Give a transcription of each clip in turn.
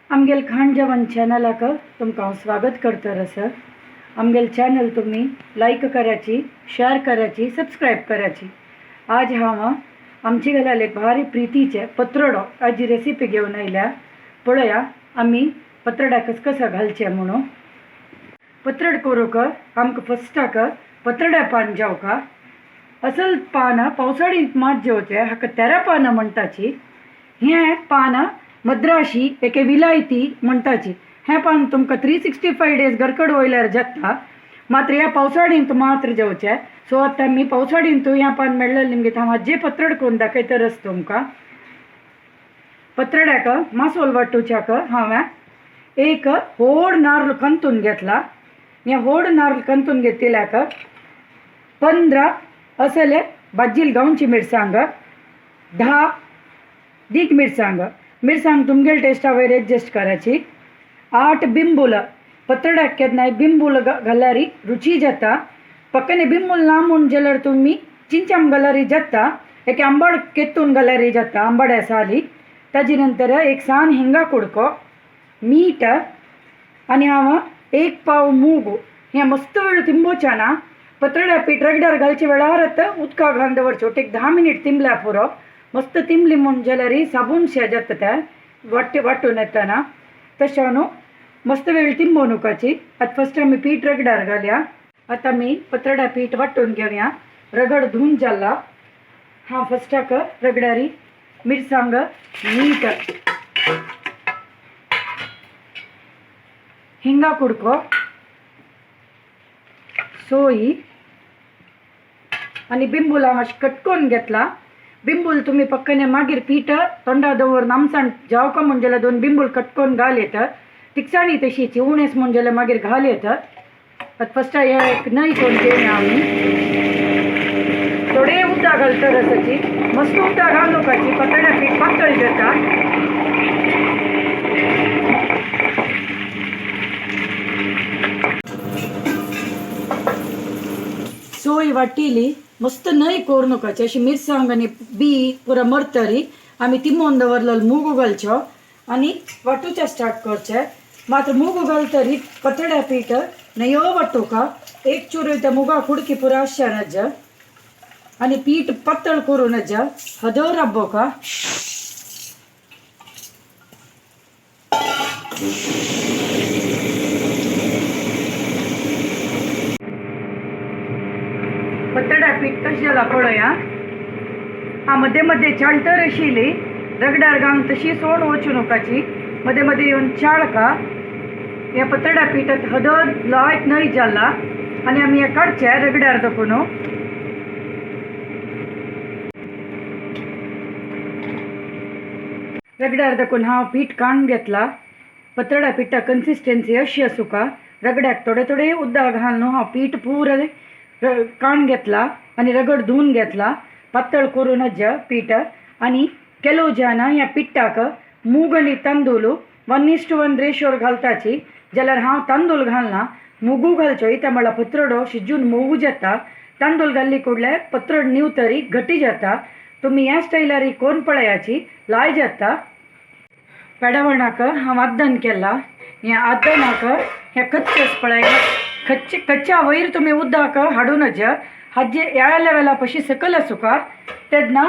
आमगेल खाण जेवण चॅनलाक तुमकां हांव स्वागत करतर आसा। आमगेल चॅनल तुमी लायक कराची, शेअर कराची, सबस्क्रायब कराची। आज हांव आमचे घरांत एक भारी प्रितीचे पत्रडो हाजी रेसिपी घेवन आयल्या। पळया आमी पत्रड्याक कसं घालचें म्हणून। पत्रड करूंक आमकां फस्टाक पत्रड्या पान जेवका। असल पान पावसाळींत मात जेवचें, हाका तेरा पानां म्हणटाची। हें पान मद्राशी एके विलायती म्हणटाची। हें पान तुमकां 365 डेज घरकड वयल्यार जाता, मात्र ह्या पावसाळींत मात्र जेवचें। सो आतां आमी पावसाळींत ह्या पान मेळ्ळें निमगीत हांव हाजे पत्रड करून दाखयतरच तुमकां। पत्रड्याक मासोल वांटूच्याक हांवें एक व्हड नारळ कंतून घेतला। ह्या व्हड नारळ कंतून घेतिल्ल्याक 15 असले भाजील गांवची मिरसांग, 10 दीग मिरसांग, मिरसांग तुमगेल टेस्टा वयर एडजस्ट करायची, 8 बिंबुल पत्रड्याक केन्नाय बिंबुल घाल्यार रुची जाता। पक्कने बिंबुल ना म्हूण जाल्यार तुमी चिंचाम घाल्यार जाता, एक आंबाड केतून घाल्यार जाता, आंबाड्या साली। ताजे नंतर एक सान हिंगा कुडको, मीठ आनी हांव 1 पाव मूग हें मस्त वेळ तिंबोवचें ना। पत्रड्या पीठ रगड्यार घालचे वेळार आतां उदकाक घालून दवरचें, एक 10 मिनीट तिंबल्या पुरो। मस्त तिंबली म्हूण जाल्यार साबून शे जाता तें वांटून येतना। तशें न्हू मस्त वेळ तिंबोवनुकाची। आतां फस्ट आमी पीठ रगड्यार घालया। आतां आमी पत्रड्या पीठ वांटून घेवया। रगड धुवन जाला। हांव फस्टाक रगड्यारी मिरसांग, मीठ, हिंगा कुडको, सोय आनी बिंबूल हांव अशें कटकोन घेतला। बिंबूल तुमी पक्कने मागीर पीठ तोंडा दवरून आमसाण जावका म्हूण जाल्यार 2 बिंबूल कटकोन घाल येता। तिकसाणी तशीची उणेस म्हूण जाल्यार मागीर घाल येता। आतां फस्ट हे एक न्हंय करून घेवया आमी। थोडे उदक घालता रसाची, मस्त उदक घालुकाची, पतळ्या पीठ पातळ जाता। सोय वाटिली मस्त न्हंय करून अशी मिरसांग आनी बी पुरा मरतरी आमी तिमोन दवरलेलो मूग घालचो आनी वांटूचें स्टार्ट करचें। मात्र मूग घालतरी पतळ्या पीठ न्हंयो वांटूका, एक चुरू त्या मुगा कुडकी पुरा आसच्या नज आनी पीठ पातळ करूं नज, हदर राबोवका। पतळ्या पीठ कशें जालां पळया। हा मध्ये मध्ये चाळटर आशिल्ली रगड्यार घालून तशी सोड वचूं नकाची, मध्ये मध्ये येवन चाळका। ह्या पतळ्या पिठांत हदर लायक न्हय जाला आनी आमी हें काडचें रगड्यार दाखोवन। रगड्यार दाखोवन हांव पीठ काडून घेतला। पतळ्या पिठा कन्सिस्टन्सी अशी आसूका। रगड्याक थोडे थोडे उदक घालून हांव पीठ पुरो काडून घेतला आनी रगड धुवन घेतला। पातळ करून नज पीठ। आनी ಕೆಲವು ಜನ ह्या पिठाक मूग आनी तांदूळ 1:1 रेशोर घालताची, जाल्यार हांव तांदूळ घालना, मुगू घालचो। इत्या म्हळ्यार पत्रडो शिजून मोवू जाता। तांदूळ घाल्ली कुडल्यार पत्रड न्हिवतरी घटी जाता। तुमी ह्या स्टायलार कोण पळयाची लाय जाता। पेडावणाक हांव आद्दन केला। ह्या आद्दनाक हें कच्चेच पळय, कच्च्या वयर तुमी उदक हाडूं नज। हाजे ह्या लेवला पशी सकयल आसूका तेन्ना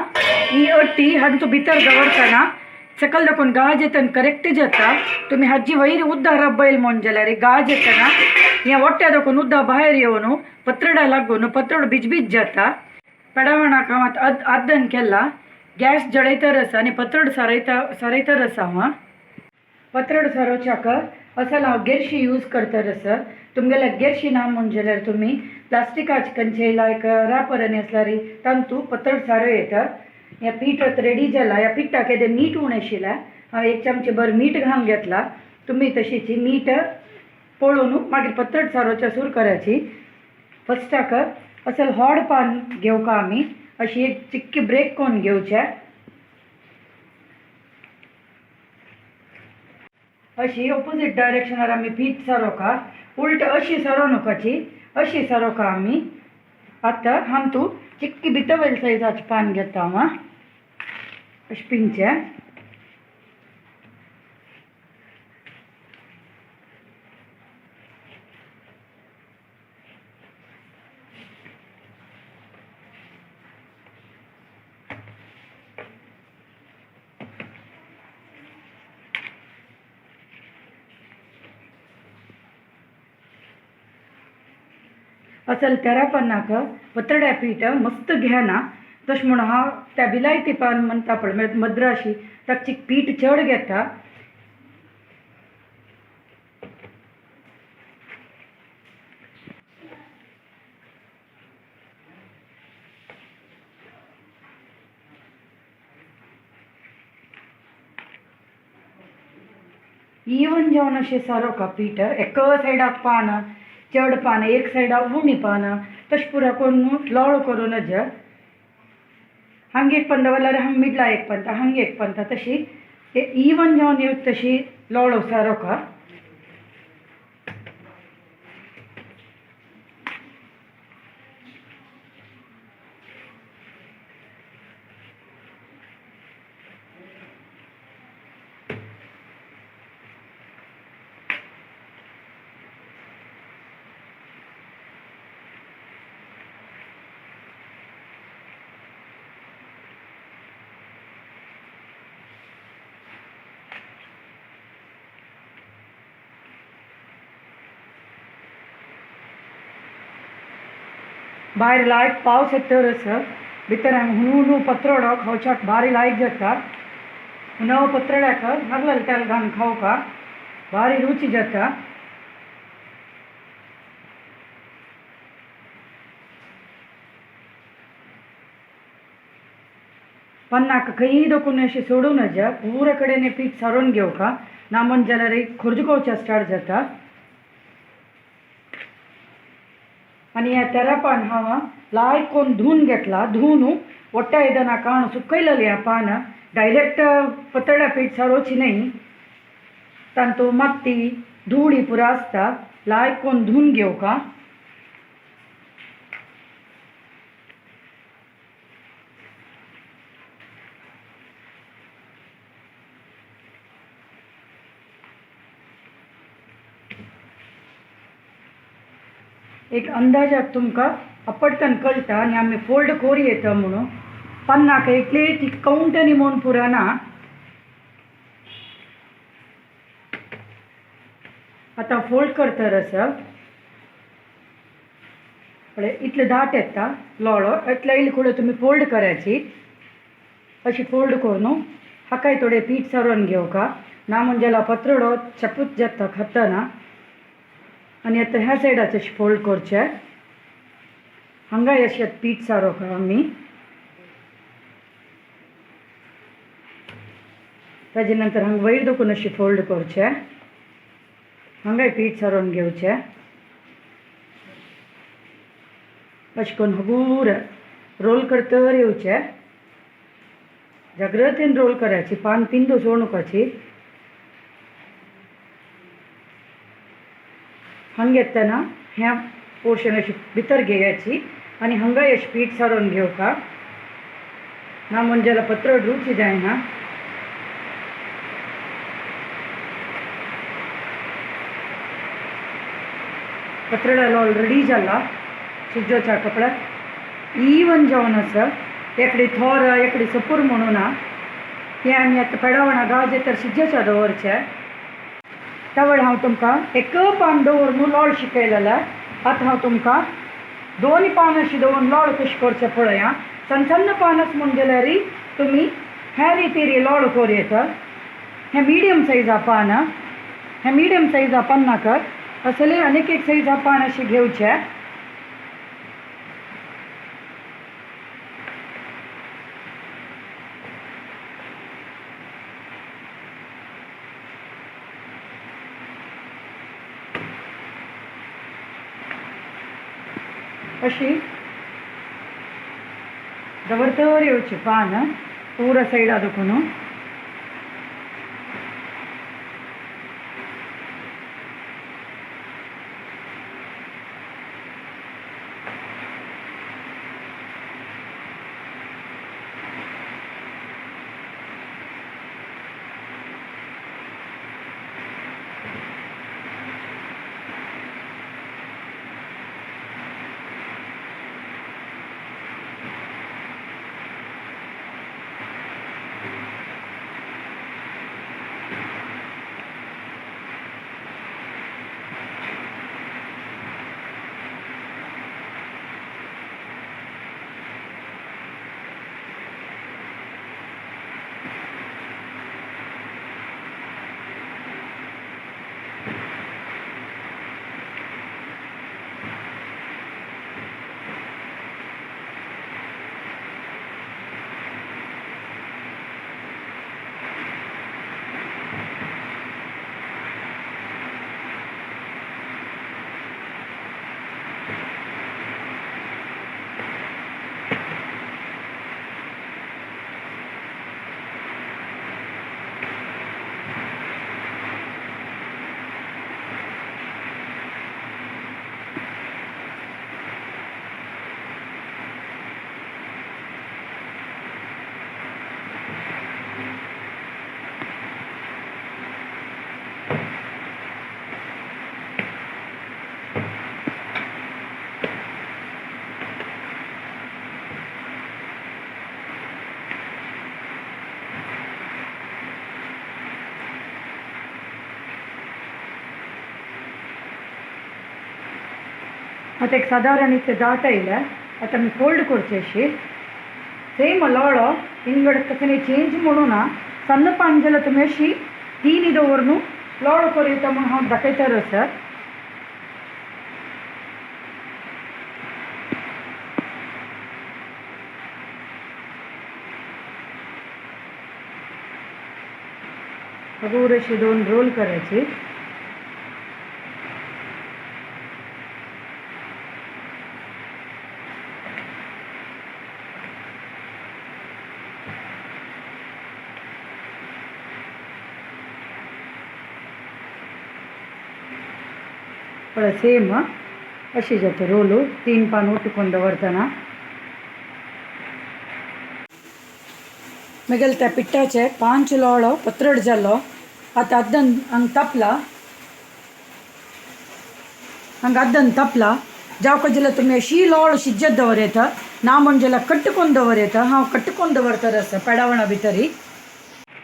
ही अट्टी हांचो भितर दवरतना सकयल दाखोवन गाज येतना करेक्ट जाता। तुमी हाजी वयर उदक रब्बयल म्हूण जाल्यार गाज येतना ह्या वट्ट्या दाखोवन उदक भायर येवन पत्रडा लागून पत्रड बिजबीज जाता। पेडावणाक हांव आतां आद्दन केला। गॅस जळयतर आसा आनी पत्रड सारयतर आसा हांव। पत्रड सारोवच्याक असल हांव गेरशी यूज करतर आसा। तुमगेल्या गेरशी ना म्हूण जाल्यार तुमी प्लास्टिकाचे खंयचे लायक रॅपर आनी आसल्यार तांतू पत्रड सारो येता। ह्या पीठ आतां रेडी जाला। ह्या पिठाक येदें मीठ उणें आशिल्लें, हांव 1 चमचे भर मीठ घालून घेतला। तुमी तशीची मीठ पळोवन मागीर पत्रड सारोवच्या सुरू करायची। फस्टाक असल हॉड पान घेवका आमी, अशी एक चिक्की ब्रेक करून घेवचें। अशी ऑपोजीट डायरेक्शनार आमी पीठ सारोवका, उलट अशी सारोवनुकाची, अशी सारोवका आमी। आतां हांतू चिक्की भितर वयल्या सायजाचें पान घेता हांव, अशें पिंचें। असल तेरा पानाक पत्रड्या पीठ मस्त घेना. तशें म्हणून हांव त्या विलायती पान म्हणटा पळय मद्राशी ताची पीठ चड घेता. इवन जावन अशें सारोवका पीठ एका सायडाक पान चड पान एक सायडाक उणी पान तशें पुरा करून लोळ करून नज. हांगा एक पंदा जाल्यार हांगा मिडला एक पंता हांगा एक पंता तशी इवन जावन येवच तशी लोळ सारोवका. भायर लायक पावस येतरच भितर हांगा हुनू पत्रोडो खावच्याक भारी लायक जाता. हुनव पत्रड्याक नागलेले तेल घालून खावका भारी रुची जाता. पन्नाक खंय दोकून अशें सोडूं नज, पुरा कडेन पीठ सारोवन घेवका ना म्हण जाल्यार खोर्जुकोवच्या स्टार्ट जाता. आनी ह्या तेरा पान हांव लायक कोन्न धुवन घेतला. धुवन वट्ट्या आयदनां काण सुकयलेलें ह्या पान डायरेक्ट पतळ्या पीठ सारोवची न्हय, तांतू माती धुळी पुरा आसता. लायक कोन्न धुवन घेवका. एक अंदाजाक तुमकां अपडटन कळटा आनी आमी फोल्ड कोरी येता म्हणून पन्नाक इतली ती कवंटनी म्हूण पुराना. आतां फोल्ड करता आसा पळय इतले दाट येता लोळो इतले इल्ली कुडो तुमी फोल्ड करायची. अशी फोल्ड करून हाकाय थोडें पीठ सारोवन घेवका ना म्हण जाल्यार पत्रडो चपूत जाता खातना. आनी आतां ह्या सायडाचे अशें फोल्ड करचें. हांगाय अशें पीठ सारोवका आमी. ताजे नंतर हांगा वयर दोकून अशें फोल्ड करचें. हांगाय पीठ सारोवन घेवचें. अशें करून हगूर रोल करतर येवचें. जाग्रतीन रोल करायची, पान पिंदू सोडुकाची. हांगा घेतना ह्या पोर्शन अशी भितर घेयाची आनी हांगाय अशें पीठ सारोवन घेवका ना म्हण जाल्यार पत्रड रुची जायना. पत्रडालो ऑलरेडी जाला शिजोच्या कपड्याक इवन जावन आसा. एकडे थोर एकडे सपूर म्हणून ना तें आमी आतां पेडावणा गावचे तर शिजोच्या दवरचें. तवळ हांव तुमकां एक पान दवरून लोळ शिकयलेलें. आतां हांव तुमकां दोन पान अशें दवरून लोळ कशें करचें पळया. सन्न सन्न पानस म्हूण जाल्यार तुमी ह्या रितीर लोळ करूं येता. हें मिडियम सायजा पान, हें मिडियम सायजा पन्नाक असले आनीक एक सायजा पान अशें घेवचें. अशी दवरतर येवची पान पुरा सायडा दुखून. आतां एक सादारण इतले दाट आयल्या. आतां आमी फोल्ड करचे अशी सेम लोळो इंगड कसले चेंज म्हणू ना. सन्न पान जाल्यार तुमी अशी तीन दवर न्हू लोळो करूं येता म्हूण हांव दाखयता सर. हगूर अशी दोन रोल करायची. पळय सेम अशी जाता रोलू तीन पान उटकून दवरतना. मागीर त्या पिट्टाचे 5 लोळो पत्रड जालो. आतां आद्दन हांगा तापला, हांगा आद्दन तापला. जावका जाल्यार तुमी अशी लोळ शिजत दवर येता, ना म्हण जाल्यार कट्ट करून दवर येता. हांव कट्ट करून दवरता आसा पेडावणा भितरी.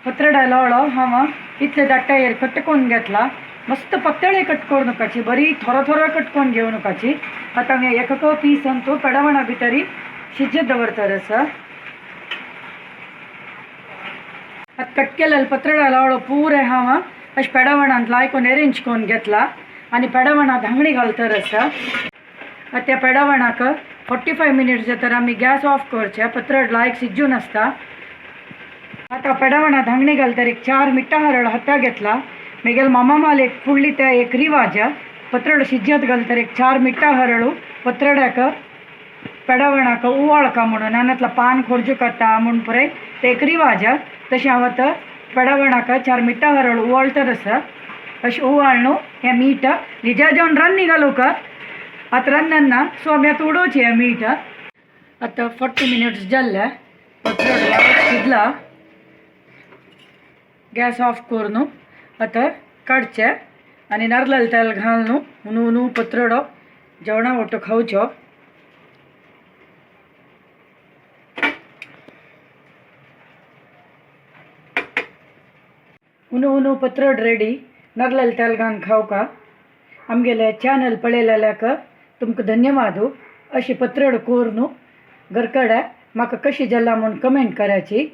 पत्रडा लोळो हांव इतले दाट्टायेर कट्ट करून घेतला. मस्त पत्तळे कट करू नकाची, बरी थोरो थोरो कट करून घेवं नकाची. आतां हांवें एक पीस अंतू पेडावणा भितरी शिजत दवरता आसा. आतां कट केलेले पत्रडा लोळो पुरें हांव अशें पेडावणांत लायकून अरेंज करून घेतला आनी पेडावणांत धांगणी घालतर आसा. आतां त्या पेडावणाक 45 मिनिट्स जातर आमी गॅस ऑफ करचे. पत्रड लायक शिजून आसता. आतां पेडावणां धांगणी घालतर एक 4 मिठा हरळ हत्ता घेतला. मागीर मामा माल एक फुडली त्या एक रिवाज पत्रड शिजत घालतर एक 4 मिठा हरळू पत्रडाक पेडावणाक उवाळका म्हणून आनातला पान खोर्जू खाता म्हूण पुराय ते एक रिवाज. तशें हांव आतां पेडावणाक 4 मिठा हरळ उवाळतर आसा. अशें उवाळ न्हू हें मीठ निजा जेवण रान्नी घालूंक आतां रान्नान ना, सो आमी आतां उडोवचें हें मीठ. आतां 40 मिनिट्स जाल्ले पत्रड शिजला. गॅस ऑफ करून आतां काडचें आनी नारलाल तेल घाल न्हू हुनू हुनू पत्रडो जेवणा वटो खावचो. हुनू हुनू पत्रड रेडी. नारलाल तेल घालून खावका. आमगेले चॅनल पळयलेल्याक तुमकां धन्यवाद. अशी पत्रड कोर न्हू घरकडे म्हाका कशी जाला म्हूण कमेंट करायची.